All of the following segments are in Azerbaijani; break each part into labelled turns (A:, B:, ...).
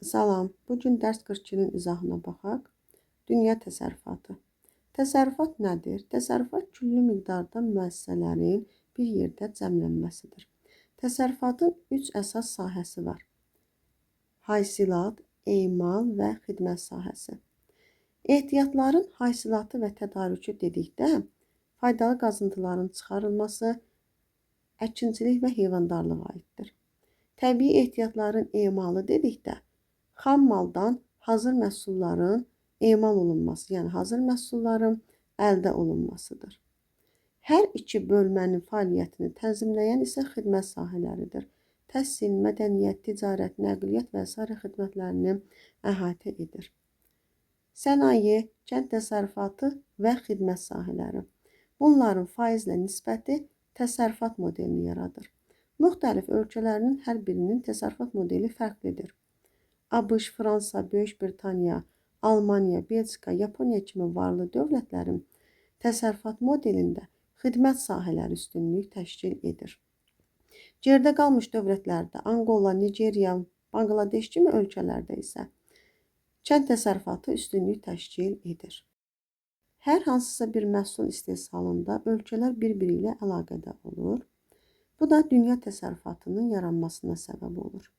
A: Salam. Bu gün dərs 42-nin izahına baxaq. Dünya təsərrüfatı. Təsərrüfat nədir? Təsərrüfat küllü miqdarda müəssisələrin bir yerdə cəmlənməsidir. Təsərrüfatın 3 əsas sahəsi var. Hasilat, emal və xidmət sahəsi. Ehtiyatların hasilatı və tədarükü dedikdə faydalı qazıntıların çıxarılması, əkinçilik və heyvandarlığa aiddir. Təbii ehtiyatların emalı dedikdə xam maldan hazır məhsulların emal olunması, yəni hazır məhsulların əldə olunmasıdır. Hər iki bölmənin fəaliyyətini tənzimləyən isə xidmət sahələridir. Təhsil, mədəniyyət, ticarət, nəqliyyat və sair xidmətlərini əhatə edir. Sənaye, kənd təsərrüfatı və xidmət sahələri. Bunların faizlə nisbəti təsərrüfat modelini yaradır. Müxtəlif ölkələrinin hər birinin təsərrüfat modeli fərqlidir. ABŞ, Fransa, Böyük Britaniya, Almaniya, Belçika, Yaponiya kimi varlı dövlətlərin təsərrüfat modelində xidmət sahələri üstünlük təşkil edir. Geridə qalmış dövlətlərdə Angola, Nigeriya, Banqladeş kimi ölkələrdə isə kənd təsərrüfatı üstünlük təşkil edir. Hər hansısa bir məhsul istehsalında ölkələr bir-biri ilə əlaqədə olur. Bu da dünya təsərrüfatının yaranmasına səbəb olur.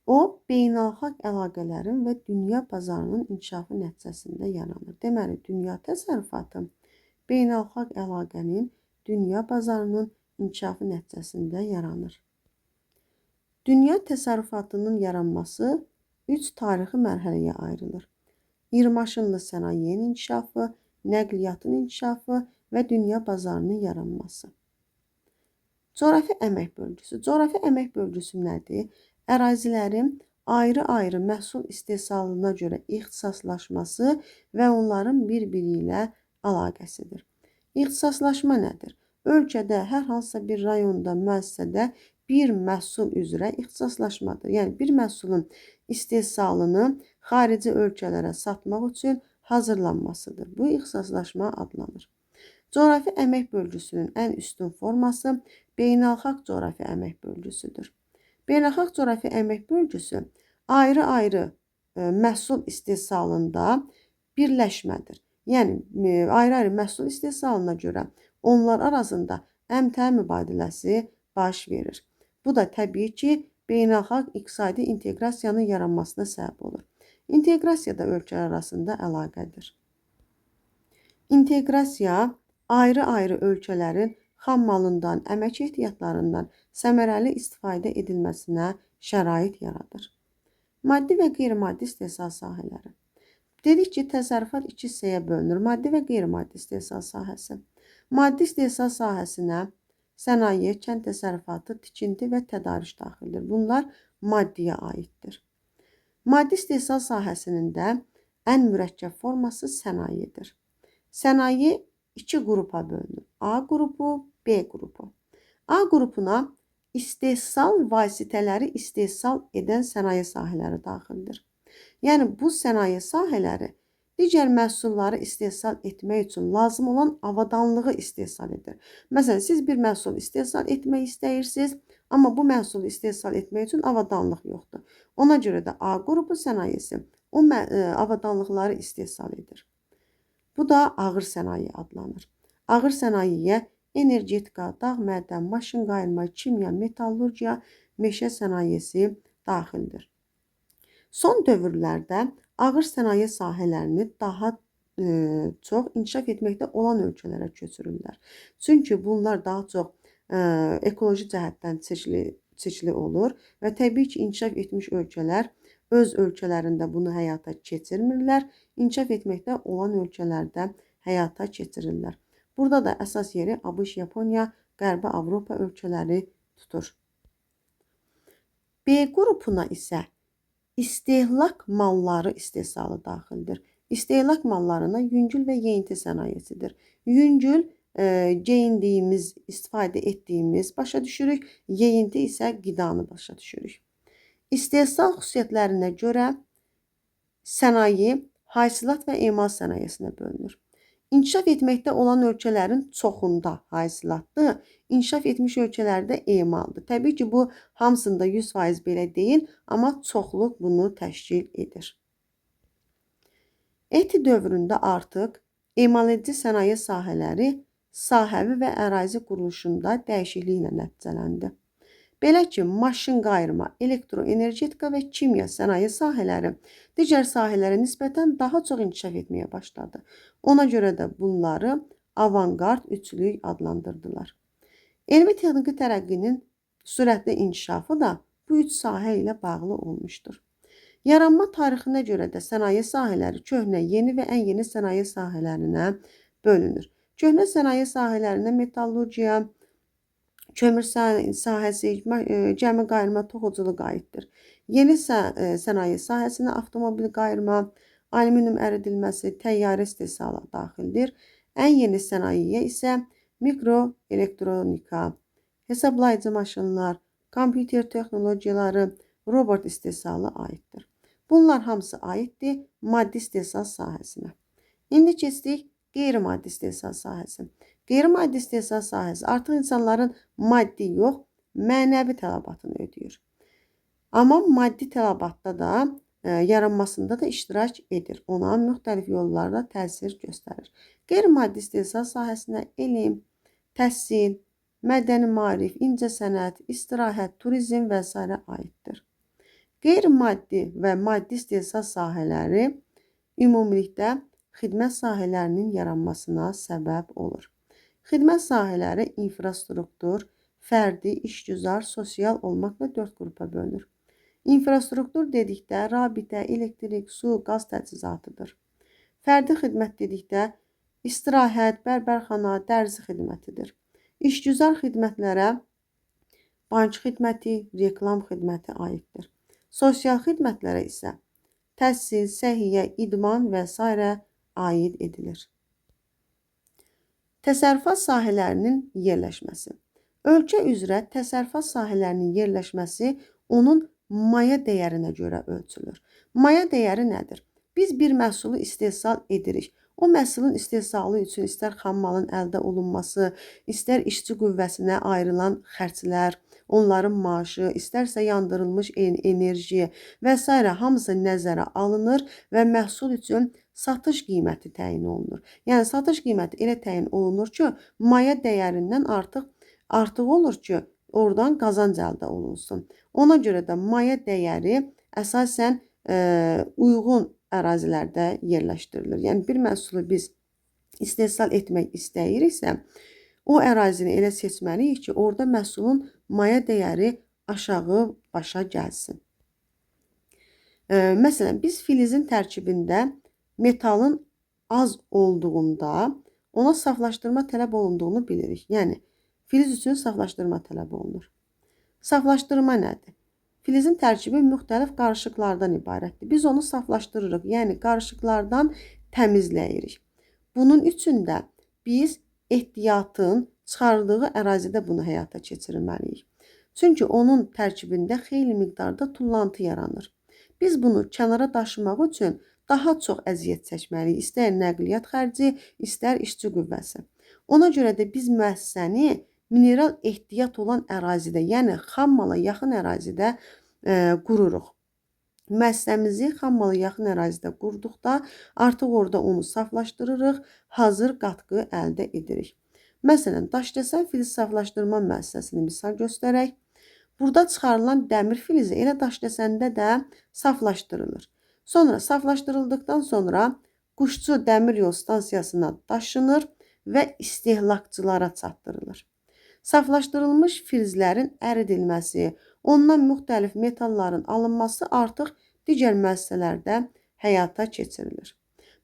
A: O, beynəlxalq əlaqələrin və dünya bazarının inkişafı nəticəsində yaranır. Deməli, dünya təsərrüfatı beynəlxalq əlaqənin, dünya bazarının inkişafı nəticəsində yaranır. Dünya təsərrüfatının yaranması 3 tarixi mərhələyə ayrılır. İrimaşınlı sənayenin inkişafı, nəqliyyatın inkişafı və dünya bazarının yaranması. Coğrafi əmək bölgüsü. Coğrafi əmək bölgüsü nədir? Ərazilərin ayrı-ayrı məhsul istehsalına görə ixtisaslaşması və onların bir-biri ilə əlaqəsidir. İxtisaslaşma nədir? Ölkədə hər hansısa bir rayonda, müəssisədə bir məhsul üzrə ixtisaslaşmadır. Yəni bir məhsulun istehsalını xarici ölkələrə satmaq üçün hazırlanmasıdır. Bu ixtisaslaşma adlanır. Coğrafi əmək bölgüsünün ən üstün forması beynəlxalq coğrafi əmək bölgüsüdür. Beynəlxalq coğrafi əmək bölgüsü ayrı-ayrı məhsul istehsalında birləşmədir. Yəni ayrı-ayrı məhsul istehsalına görə onlar arasında əmtəə mübadiləsi baş verir. Bu da təbii ki, beynəlxalq iqtisadi inteqrasiyanın yaranmasına səbəb olur. İnteqrasiya da ölkələr arasında əlaqədir. İnteqrasiya ayrı-ayrı ölkələrin xam malından, əmək ehtiyatlarından səmərəli istifadə edilməsinə şərait yaradır. Maddi və qeyri-maddi istehsal sahələri. Dedik ki, təsərrüfat iki hissəyə bölünür. Maddi və qeyri-maddi istehsal sahəsi. Maddi istehsal sahəsinə sənaye, kənd təsərrüfatı, tikinti və tədarük daxildir. Bunlar maddiyə aiddir. Maddi istehsal sahəsinin də ən mürəkkəb forması sənayedir. Sənaye iki qrupa bölünür. A qrupu, B qrupu. A qrupuna istehsal vasitələri istehsal edən sənaye sahələri daxildir. Yəni bu sənaye sahələri digər məhsulları istehsal etmək üçün lazım olan avadanlığı istehsal edir. Məsələn, siz bir məhsul istehsal etmək istəyirsiniz, amma bu məhsulu istehsal etmək üçün avadanlıq yoxdur. Ona görə də A qrupu sənayesi o avadanlıqları istehsal edir. Bu da ağır sənaye adlanır. Ağır sənayeyə energetika, dağ mədən, maşın qayırma, kimya, metallurgiya, meşə sənayesi daxildir. Son dövrlərdə ağır sənaye sahələrini daha çox inkişaf etməkdə olan ölkələrə köçürürlər. Çünki bunlar daha çox ekoloji cəhətdən çirkli olur və təbii ki, inkişaf etmiş ölkələr öz ölkələrində bunu həyata keçirmirlər, inkişaf etməkdə olan ölkələrdə həyata keçirirlər. Burada da əsas yeri ABŞ, Yaponiya, Qərbi Avropa ölkələri tutur. B qrupuna isə istehlak malları istehsalı daxildir. İstehlak mallarına yüngül və yeyinti sənayesidir. Yüngül geyindiyimiz, istifadə etdiyimiz başa düşürük, yeyinti isə qidanı başa düşürük. İstehsal xüsusiyyətlərinə görə sənaye hasilat və emal sənayesinə bölünür. İnkişaf etməkdə olan ölkələrin çoxunda hasilatdır, inkişaf etmiş ölkələrdə emaldır. Təbii ki, bu hamısında 100% belə deyil, amma çoxluq bunu təşkil edir. Eti dövründə artıq emal edici sənaye sahələri sahəvi və ərazi quruluşunda dəyişikliklə nəticələndi. Belə ki, maşın qayırma, elektroenergetika və kimya sənaye sahələri digər sahələrə nisbətən daha çox inkişaf etməyə başladı. Ona görə də bunları avanqard üçlük adlandırdılar. Elmi texniki tərəqqinin sürətli inkişafı da bu üç sahə ilə bağlı olmuşdur. Yaranma tarixinə görə də sənaye sahələri köhnə, yeni və ən yeni sənaye sahələrinə bölünür. Köhnə sənaye sahələrinə metallurgiya, kömür sahəsi, gəmi qayırma, toxuculuq aiddir. Yeni sənaye sahəsinə avtomobil qayırma, alüminium əridilməsi, təyyarə istehsalı daxildir. Ən yeni sənayeyə isə mikroelektronika, hesablayıcı maşınlar, kompüter texnologiyaları, robot istehsalı aiddir. Bunlar hamısı aiddir maddi istehsal sahəsinə. İndi keçdik qeyri-maddi istehsal sahəsi. Qeyri-maddi istehsal sahəsi artıq insanların maddi yox, mənəvi tələbatını ödəyir. Amma maddi tələbatda da yaranmasında da iştirak edir. Ona müxtəlif yollarla təsir göstərir. Qeyri-maddi istehsal sahəsinə elm, təhsil, mədəni maarif, incəsənət, istirahət, turizm və s. aiddir. Qeyri-maddi və maddi istehsal sahələri ümumilikdə xidmət sahələrinin yaranmasına səbəb olur. Xidmət sahələri infrastruktur, fərdi, işgüzar, sosial olmaqla 4 qrupa bölünür. İnfrastruktur dedikdə rabitə, elektrik, su, qaz təchizatıdır. Fərdi xidmət dedikdə istirahət, bərbərxana, dərzi xidmətidir. İşgüzar xidmətlərə bank xidməti, reklam xidməti aiddir. Sosial xidmətlərə isə təhsil, səhiyyə, idman və s. aid edilir. Təsərrüfat sahələrinin yerləşməsi. Ölkə üzrə təsərrüfat sahələrinin yerləşməsi onun maya dəyərinə görə ölçülür. Maya dəyəri nədir? Biz bir məhsulu istehsal edirik. O məhsulun istehsalı üçün istər xammalın əldə olunması, istər işçi qüvvəsinə ayrılan xərclər, onların maaşı, istərsə yandırılmış enerji və s. hamısı nəzərə alınır və məhsul üçün satış qiyməti təyin olunur. Yəni satış qiyməti elə təyin olunur ki, maya dəyərindən artıq olur ki, oradan qazanc əldə olunsun. Ona görə də maya dəyəri əsasən uyğun ərazilərdə yerləşdirilir. Yəni bir məhsulu biz istehsal etmək istəyiriksə, o ərazini elə seçməliyik ki, orada məhsulun maya dəyəri aşağı başa gəlsin. Məsələn, biz filizin tərkibində metalın az olduğunda ona saflaşdırma tələb olunduğunu bilirik. Yəni, filiz üçün saflaşdırma tələb olunur. Saflaşdırma nədir? Filizin tərkibi müxtəlif qarışıqlardan ibarətdir. Biz onu saflaşdırırıq, yəni qarışıqlardan təmizləyirik. Bunun üçün də biz ehtiyatın çıxarıldığı ərazidə bunu həyata keçirməliyik. Çünki onun tərkibində xeyli miqdarda tullantı yaranır. Biz bunu kənara daşımaq üçün daha çox əziyyət çəkməliyik. İstər nəqliyyat xərci, istər işçi qüvvəsi. Ona görə də biz müəssisəni mineral ehtiyat olan ərazidə, yəni xammala yaxın ərazidə qururuq. Müəssisəmizi xammala yaxın ərazidə qurduqda artıq orada onu saflaşdırırıq, hazır qatqı əldə edirik. Məsələn, Daşkəsən filiz saflaşdırma müəssisəsini misal göstərək. Burada çıxarılan dəmir filizi elə Daşkəsəndə də saflaşdırılır. Sonra saflaşdırıldıqdan sonra Quşçu dəmir yol stansiyasına daşınır və istehlakçılara çatdırılır. Saflaşdırılmış filizlərin əridilməsi, ondan müxtəlif metalların alınması artıq digər müəssisələrdə həyata keçirilir.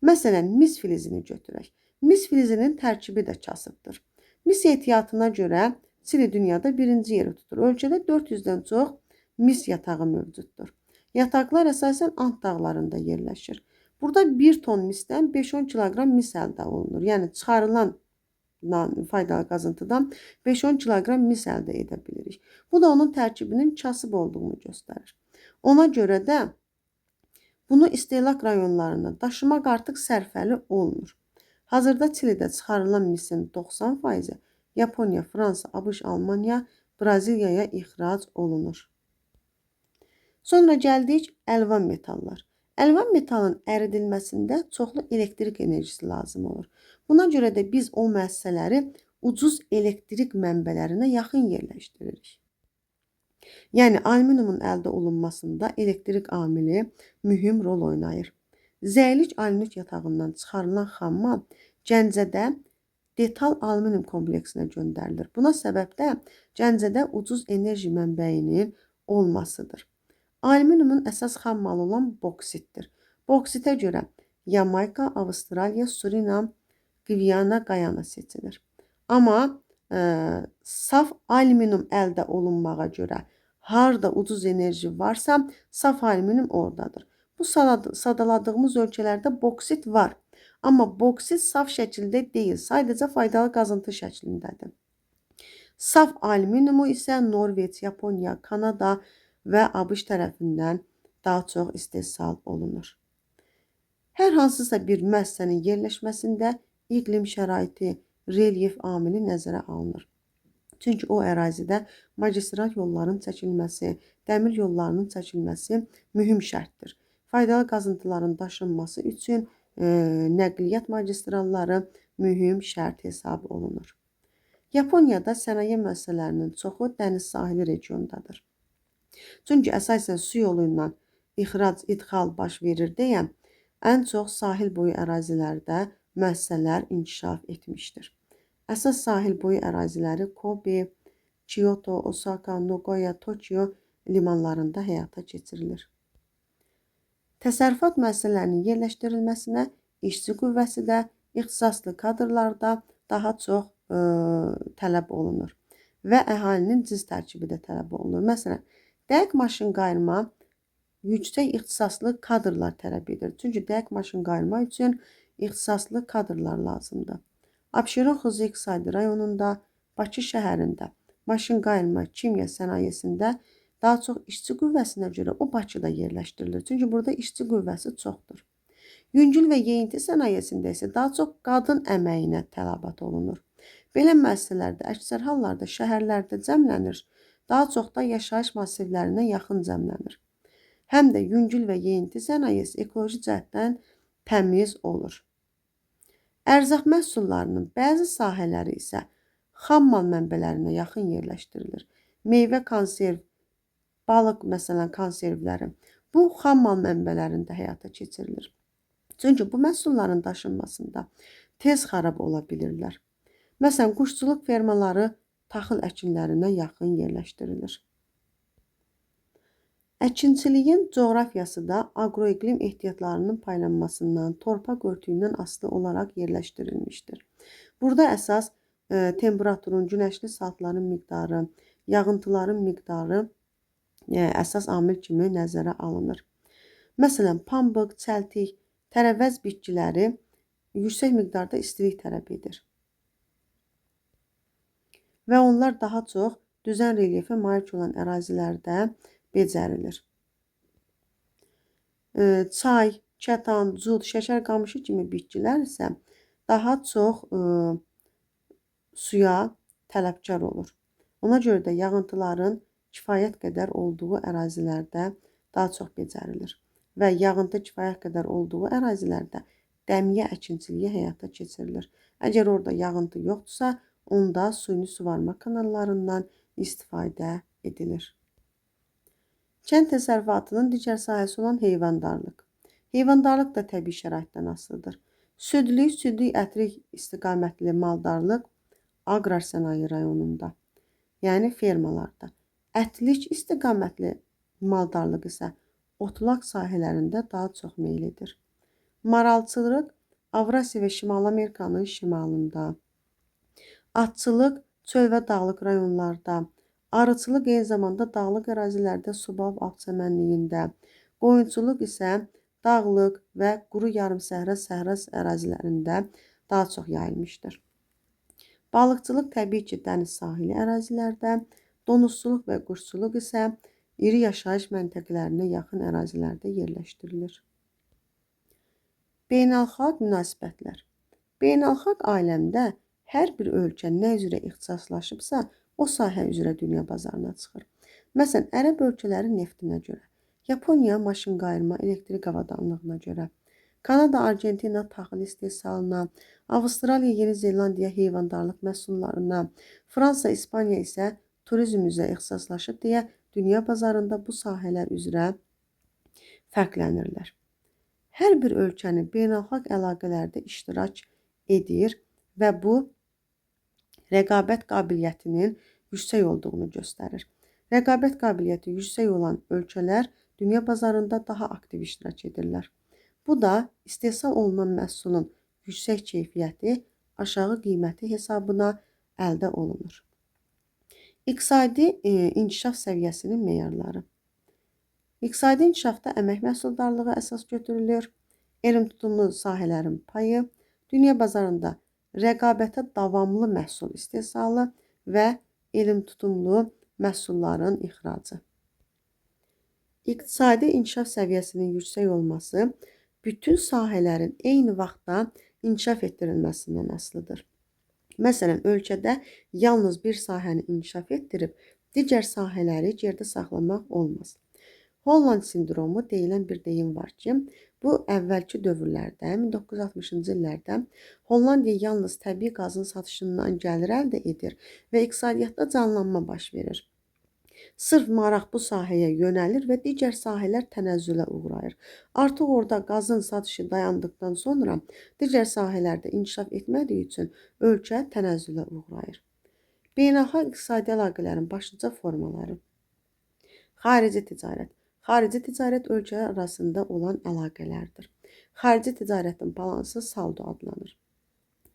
A: Məsələn, mis filizini götürək. Mis filizinin tərkibi də kasıbdır. Mis ehtiyatına görə Çili dünyada birinci yeri tutur. Ölkədə 400-dən çox mis yatağı mövcuddur. Yataqlar əsasən Ant dağlarında yerləşir. Burada 1 ton misdən 5-10 kiloqram mis əldə olunur. Yəni çıxarılan faydalı qazıntıdan 5-10 kiloqram mis əldə edə bilirik. Bu da onun tərkibinin kasıb olduğunu göstərir. Ona görə də bunu istehlak rayonlarına daşımaq artıq sərfəli olmur. Hazırda Çilidə çıxarılan misin 90%-i Yaponiya, Fransa, ABŞ, Almaniya, Braziliyaya ixrac olunur. Sonra gəldik əlvan metallar. Əlvan metalın əridilməsində çoxlu elektrik enerjisi lazım olur. Buna görə də biz o müəssisələri ucuz elektrik mənbələrinə yaxın yerləşdiririk. Yəni, alüminiumun əldə olunmasında elektrik amili mühüm rol oynayır. Zəylik alüminit yatağından çıxarılan xammal Gəncədə detal alüminium kompleksinə göndərilir. Buna səbəb də Gəncədə ucuz enerji mənbəyinin olmasıdır. Alüminiumun əsas xammalı olan boksitdir. Boksitə görə Yamayka, Avstraliya, Surinam, Qviyana, Qayana seçilir. Amma saf alüminium əldə olunmağa görə harda ucuz enerji varsa, saf alüminium oradadır. Bu sadaladığımız ölkələrdə boksit var. Amma boksit saf şəkildə deyil, sadəcə faydalı qazıntı şəklindədir. Saf alüminiumu isə Norveç, Yaponiya, Kanada və ABŞ tərəfindən daha çox istehsal olunur. Hər hansısa bir müəssisənin yerləşməsində iqlim şəraiti, relyef amili nəzərə alınır. Çünki o ərazidə magistral yolların çəkilməsi, dəmir yollarının çəkilməsi mühüm şərtdir. Faydalı qazıntıların daşınması üçün nəqliyyat magistralları mühüm şərt hesab olunur. Yaponiyada sənaye müəssisələrinin çoxu dəniz sahili regiondadır. Çünki əsasən su yolu ilə ixrac, idxal baş verir deyə ən çox sahil boyu ərazilərdə müəssisələr inkişaf etmişdir. Əsas sahil boyu əraziləri Kobe, Kyoto, Osaka, Nagoya, Tokyo limanlarında həyata keçirilir. Təsərrüfat müəssisələrinin yerləşdirilməsinə işçi qüvvəsi də, ixtisaslı kadrlar da daha çox tələb olunur və əhalinin cins tərkibi də tələb olunur. Məsələn, dəqiq maşın qayırma yüksək ixtisaslı kadrlar tələb edir. Çünki dəqiq maşın qayırma üçün ixtisaslı kadrlar lazımdır. Abşeron xüsusi iqtisadi rayonunda, Bakı şəhərində maşın qayırma, kimya sənayesində daha çox işçi qüvvəsinə görə o Bakıda yerləşdirilir. Çünki burada işçi qüvvəsi çoxdur. Yüngül və yeyinti sənayesində isə daha çox qadın əməyinə tələbat olunur. Belə müəssisələrdə əksər hallarda şəhərlərdə cəmlənir, daha çox da yaşayış massivlərinə yaxın cəmlənir. Həm də yüngül və yeyinti sənayesi ekoloji cəhətdən təmiz olur. Ərzaq məhsullarının bəzi sahələri isə xammal mənbələrinə yaxın yerləşdirilir. Meyvə konserv, balıq məsələn konservləri bu xammal mənbələrində həyata keçirilir. Çünki bu məhsulların daşınmasında tez xarab ola bilirlər. Məsələn, quşçuluq fermaları taxıl əkinlərinə yaxın yerləşdirilir. Əkinçiliyin coğrafiyası da agroiqlim ehtiyatlarının paylanmasından, torpaq örtüyündən asılı olaraq yerləşdirilmişdir. Burada əsas temperaturun, günəşli saatların miqdarı, yağıntıların miqdarı əsas amil kimi nəzərə alınır. Məsələn, pambıq, çəltik, tərəvəz bitkiləri yüksək miqdarda istilik tələb edir. Və onlar daha çox düzən relyefə malik olan ərazilərdə becərilir. Çay, kətan, cud, şəkər qamışı kimi bitkilər isə daha çox suya tələbkar olur. Ona görə də yağıntıların kifayət qədər olduğu ərazilərdə daha çox becərilir və yağıntı kifayət qədər olduğu ərazilərdə dəmiyə əkinçiliyi həyata keçirilir. Əgər orada yağıntı yoxdursa, onda suyunu suvarma kanallarından istifadə edilir. Kənd təsərrüfatının digər sahəsi olan heyvandarlıq. Heyvandarlıq da təbii şəraitdən asılıdır. Südlük, südlük ətlik istiqamətli maldarlıq aqrar sənaye rayonunda, yəni fermalarda. Ətlik istiqamətli maldarlıq isə otlaq sahələrində daha çox meyl edir. Maralçılıq Avrasiya və Şimali Amerikanın şimalında. Atçılıq çöl və dağlıq rayonlarda. Arıçılıq eyni zamanda dağlıq ərazilərdə subav alt çəmənliyində. Qoyunçuluq isə dağlıq və quru yarımsəhra, səhra ərazilərində daha çox yayılmışdır. Balıqçılıq təbii ki, dəniz sahili ərazilərdə, donuzçuluq və quşçuluq isə iri yaşayış məntəqələrinə yaxın ərazilərdə yerləşdirilir. Beynəlxalq münasibətlər. Beynəlxalq aləmdə hər bir ölkə nə üzrə ixtisaslaşıbsa, o sahə üzrə dünya bazarına çıxır. Məsələn, Ərəb ölkələri neftinə görə, Yaponiya maşın qayırma, elektrik avadanlığına görə, Kanada, Argentina taxıl istehsalına, Avstraliya, Yeni Zelandiya heyvandarlıq məhsullarına, Fransa, İspaniya isə turizm üzrə ixtisaslaşıb deyə dünya bazarında bu sahələr üzrə fərqlənirlər. Hər bir ölkənin beynəlxalq əlaqələrdə iştirak edir və bu rəqabət qabiliyyətinin yüksək olduğunu göstərir. Rəqabət qabiliyyəti yüksək olan ölkələr dünya bazarında daha aktiv iştirak edirlər. Bu da istehsal olunan məhsulun yüksək keyfiyyəti, aşağı qiyməti hesabına əldə olunur. İqtisadi inkişaf səviyyəsinin meyarları. İqtisadi inkişafda əmək məhsuldarlığı əsas götürülür, elm tutumlu sahələrin payı, dünya bazarında rəqabətə davamlı məhsul istehsalı və elm tutumlu məhsulların ixracı. İqtisadi inkişaf səviyyəsinin yüksək olması bütün sahələrin eyni vaxtda inkişaf etdirilməsindən asılıdır. Məsələn, ölkədə yalnız bir sahəni inkişaf etdirib, digər sahələri geridə saxlamaq olmaz. Holland sindromu deyilən bir deyim var ki, bu əvvəlki dövrlərdə, 1960-cı illərdə Hollandiya yalnız təbii qazın satışından gəlir əldə edir və iqtisadiyyatda canlanma baş verir. Sırf maraq bu sahəyə yönəlir və digər sahələr tənəzzülə uğrayır. Artıq orada qazın satışı dayandıqdan sonra digər sahələrdə inkişaf etmədiyi üçün ölkə tənəzzülə uğrayır. Beynəlxalq iqtisadi əlaqələrin başlıca formaları. Xarici ticarət. Xarici ticarət ölkələr arasında olan əlaqələrdir. Xarici ticarətin balansı saldo adlanır.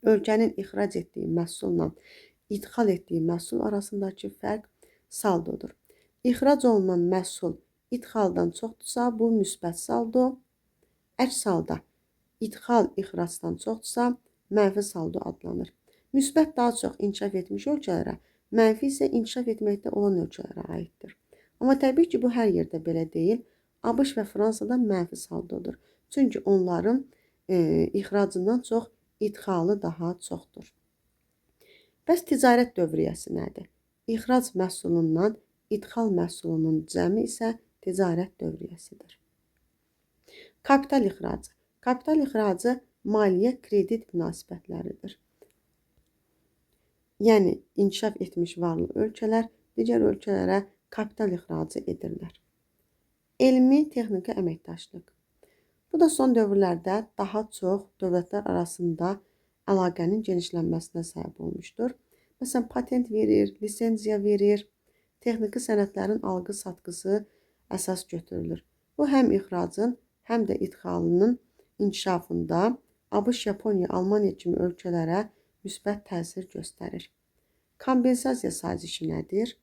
A: Ölkənin ixrac etdiyi məhsulla idxal etdiyi məhsul arasındakı fərq saldodur. İxrac olunan məhsul idxaldan çoxdursa, bu müsbət saldo. Əks halda idxal ixracdan çoxdursa, mənfi saldo adlanır. Müsbət daha çox inkişaf etmiş ölkələrə, mənfi isə inkişaf etməkdə olan ölkələrə aiddir. Amma təbii ki, bu hər yerdə belə deyil. ABŞ və Fransada mənfi saldodur. Çünki onların ixracından çox idxalı daha çoxdur. Bəs ticarət dövriyyəsi nədir? İxrac məhsulundan idxal məhsulunun cəmi isə ticarət dövriyyəsidir. Kapital ixracı. Kapital ixracı maliyyə kredit münasibətləridir. Yəni, inkişaf etmiş varlı ölkələr digər ölkələrə kapital ixracı edirlər. Elmi, texniki əməkdaşlıq. Bu da son dövrlərdə daha çox dövlətlər arasında əlaqənin genişlənməsinə səbəb olmuşdur. Məsələn, patent verir, lisenziya verir, texniki sənədlərin alqı-satqısı əsas götürülür. Bu, həm ixracın, həm də idxalının inkişafında ABŞ, Yaponiya, Almaniya kimi ölkələrə müsbət təsir göstərir. Kompensasiya sazişi nədir?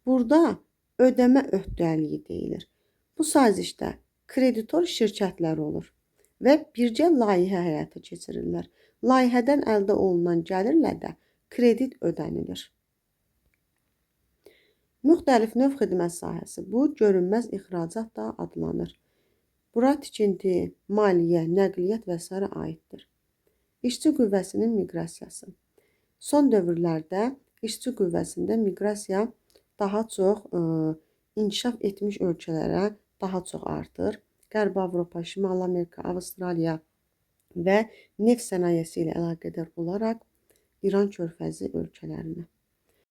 A: Burada ödəmə öhdəliyi deyilir. Bu sazişdə kreditor şirkətlər olur və bircə layihə həyata keçirirlər. Layihədən əldə olunan gəlirlə də kredit ödənilir. Müxtəlif növ xidmət sahəsi. Bu, görünməz ixracat da adlanır. Bura tikinti, maliyyə, nəqliyyat və sairə aiddir. İşçi qüvvəsinin miqrasiyası. Son dövrlərdə işçi qüvvəsində miqrasiya daha çox inkişaf etmiş ölkələrə daha çox artır. Qərbi Avropa, Şimali Amerika, Avstraliya və neft sənayesi ilə əlaqədar olaraq İran körfəzi ölkələrinə.